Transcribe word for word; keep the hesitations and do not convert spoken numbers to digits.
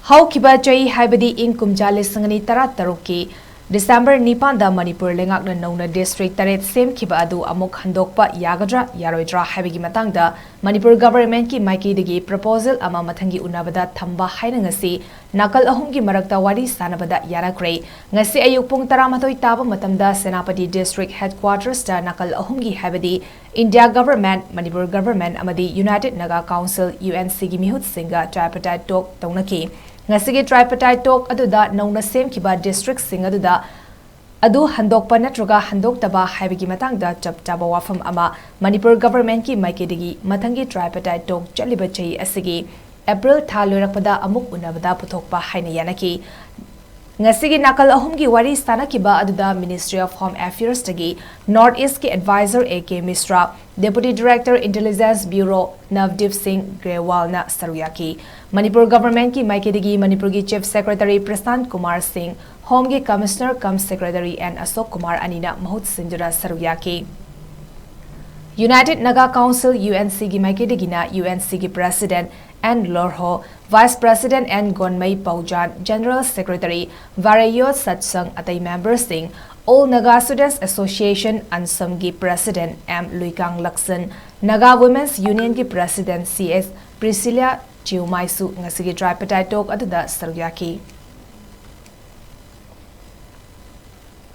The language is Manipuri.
ꯍꯧꯈꯤꯕ ꯆꯍꯤ, ꯍꯥꯏꯕꯗꯤ ꯏꯪ ꯀꯨꯝꯖꯥ ꯂꯤꯁꯤꯡ ꯑꯅꯤ ꯇꯔꯥꯇꯔꯨꯛꯀꯤ ꯗꯤꯁꯦꯝꯕꯔ ꯅꯤꯄꯥꯟꯗ ꯃꯅꯤꯄꯨꯔ ꯂꯩꯉꯥꯛꯅ ꯅꯧꯅ ꯗꯤꯁꯇ꯭ꯔꯤꯛ ꯇꯔꯦꯠ ꯁꯦꯝꯈꯤꯕ ꯑꯗꯨ ꯑꯃꯨꯛ ꯍꯟꯗꯣꯛꯄ ꯌꯥꯒꯗ꯭ꯔꯥ ꯌꯥꯔꯣꯏꯗ꯭ꯔꯥ ꯍꯥꯏꯕꯒꯤ ꯃꯇꯥꯡꯗ ꯃꯅꯤꯄꯨꯔ ꯒꯚꯔꯟꯃꯦꯟꯠꯀꯤ ꯃꯥꯏꯀꯩꯗꯒꯤ ꯄ꯭ꯔꯄꯣꯖꯦꯜ ꯑꯃ ꯃꯊꯪꯒꯤ ꯎꯅꯕꯗ ꯊꯝꯕ ꯍꯥꯏꯅ ꯉꯁꯤ ꯅꯥꯀꯜ ꯑꯍꯨꯝꯒꯤ ꯃꯔꯛꯇ ꯋꯥꯔꯤ ꯁꯥꯅꯕꯗ ꯌꯥꯅꯈ꯭ꯔꯦ꯫ ꯉꯁꯤ ꯑꯌꯨꯛ ꯄꯨꯡ ꯇꯔꯥꯃꯥꯊꯣꯏ ꯇꯥꯕ ꯃꯇꯝꯗ ꯁꯦꯅꯥꯄꯇꯤ ꯗꯤꯁꯇ꯭ꯔꯤꯛ ꯍꯦꯗꯀ꯭ꯋꯥꯇꯔꯁꯇ ꯅꯥꯀꯜ ꯑꯍꯨꯝꯒꯤ, ꯍꯥꯏꯕꯗꯤ ꯏꯟꯗꯤꯌꯥ ꯒꯚꯔꯟꯃꯦꯟꯠ, ꯃꯅꯤꯄꯨꯔ ꯒꯚꯔꯟꯃꯦꯟꯠ ꯑꯃꯗꯤ united Naga council, U N ꯁꯤꯒꯤ ꯃꯤꯍꯨꯠꯁꯤꯡꯒ tripartite talk ꯇꯧꯅꯈꯤ꯫ ꯉꯁꯤꯒꯤ tripartite talk ꯑꯗꯨꯗ ꯅꯧꯅ ꯁꯦꯝꯈꯤꯕ ꯗꯤꯁꯇ꯭ꯔꯤꯛꯁꯤꯡ ꯑꯗꯨꯗ ꯑꯗꯨ ꯍꯟꯗꯣꯛꯄ ꯅꯠꯇ꯭ꯔꯒ ꯍꯟꯗꯣꯛꯇꯕ ꯍꯥꯏꯕꯒꯤ ꯃꯇꯥꯡꯗ ꯆꯞ ꯆꯥꯕ ꯋꯥꯐꯝ ꯑꯃ ꯃꯅꯤꯄꯨꯔ ꯒꯚꯔꯟꯃꯦꯟꯠꯀꯤ ꯃꯥꯏꯀꯩꯗꯒꯤ ꯃꯊꯪꯒꯤ tripartite talk ꯆꯠꯂꯤꯕ ꯆꯍꯤ ꯑꯁꯤꯒꯤ ꯑꯦꯄ꯭ꯔꯤꯜ ꯊꯥ ꯂꯣꯏꯔꯛꯄꯗ ꯑꯃꯨꯛ ꯎꯅꯕꯗ ꯄꯨꯊꯣꯛꯄ ꯍꯥꯏꯅ ꯌꯥꯅꯈꯤ꯫ ꯉꯁꯤꯒꯤ ꯅꯥꯀꯜ ꯑꯍꯨꯝꯒꯤ ꯋꯥꯔꯤ ꯁꯥꯅꯈꯤꯕ ꯑꯗꯨꯗ Ministry of Home Affairsꯇꯒꯤ North Eastꯀꯤ advisor A K Mishra, Deputy Director Intelligence Bureau Navdeep Singh Grewalꯅ ꯁꯔꯨꯛ ꯌꯥꯈꯤ꯫ ꯃꯅꯤꯄꯨꯔ ꯒꯚꯔꯟꯃꯦꯟꯠꯀꯤ ꯃꯥꯏꯀꯩꯗꯒꯤ ꯃꯅꯤꯄꯨꯔꯒꯤ Chief Secretary ꯄ꯭ꯔꯁꯥꯟꯠ ꯀꯨꯃꯥꯔ ꯁꯤꯡ, ꯍꯣꯝꯒꯤ Commissioner cum Secretary N Ashok Kumar ꯑꯅꯤꯅ ꯃꯍꯨꯠ ꯁꯤꯟꯗꯨꯅ ꯁꯔꯨꯛ ꯌꯥꯈꯤ꯫ United Naga council, U N ꯁꯤꯒꯤ ꯃꯥꯏꯀꯩꯗꯒꯤꯅ ꯌꯨ ꯑꯦꯟ ꯁꯤꯒꯤ President N Lorho, Vice President N Gonmei Paojan, General Secretary Vareyo Satsang, ꯑꯇꯩ ꯃꯦꯝꯕꯔꯁꯤꯡ All Naga Students Association, ꯑꯟꯁꯝꯒꯤ President M Luikang Lakson, Naga Women's Unionꯒꯤ President C S Priscilla Chiumaiꯁꯨ ꯉꯁꯤꯒꯤ tripartite talk ꯑꯗꯨꯗ ꯁꯔꯨꯛ ꯌꯥꯈꯤ꯫